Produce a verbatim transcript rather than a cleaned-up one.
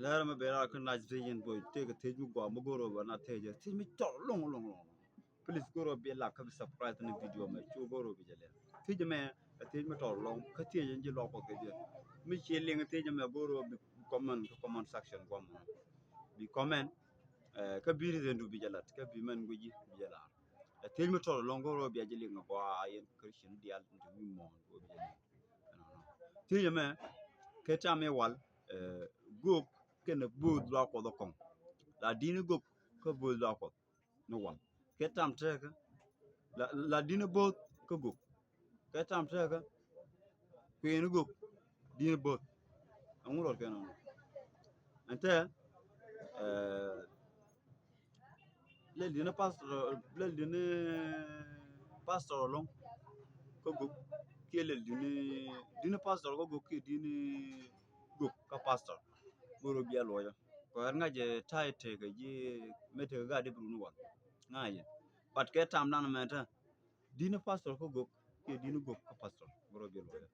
Lɛr mɛ bɛ rar kä nac ti yin boi tëëk thiec mi gɔaa mi go̱o̱r ɔ bɛ na thiec thiec mi tɔr lɔŋ lɔŋ lɔŋ. Please go̱o̱r ɔ bi lak kä bi subscribe ni video mɛ cu go̱o̱r ɔ bi jɛ lɛr. Thiec mɛ ɛ thiec mi tɔr lɔŋ kä thiec in ji̱ lɔk kɔ kɛ jɛ. Mi ci liŋ thiec mɛ go̱o̱r ɔ bi comment kä comment section guam mɔ. Bi comment kä bi reason du bi jɛ lat kä bi mɛn guici bi jɛ lar. Ɛ thiec mi tɔr lɔŋ go̱o̱r ɔ bi a ji̱ liŋ gɔaa yin Christian dial in te wi̱i̱ mɔɔn go̱o̱r bi jɛ liŋ. Thiec mɛ kɛ tam i̱ wal gök kɛnɛ bo̱o̱th luaak Kuɔth ɛ kɔŋ. La di̱n i̱ gök kä bo̱o̱th luaak Kuɔth ni wal. Kɛ tam tɛɛkä la di̱n i̱ bo̱o̱th kä gök. Kɛ tam tɛɛkä kui̱n i̱ gök di̱n i̱ bo̱o̱th. Ɛŋu rɔt kɛn ɔnɔ ɛn tɛ lɛl di̱n pastor lɛl di̱n pastor alɔŋ kä gök kiɛ lɛl di̱n di̱n pastor kä gök kiɛ di̱n gök kä pastor. Boro bia luɔcä kɔ ɛr ŋa̱c ɛ ta̱a̱ ɛ tekɛ ji̱ mɛ tekɛ gat i̱ bi run wal ŋa̱c ɛ. But kɛ tam dan mɛ tä di̱n pastor kä gök kiɛ di̱n gök kä pastor boro bia luɔcä.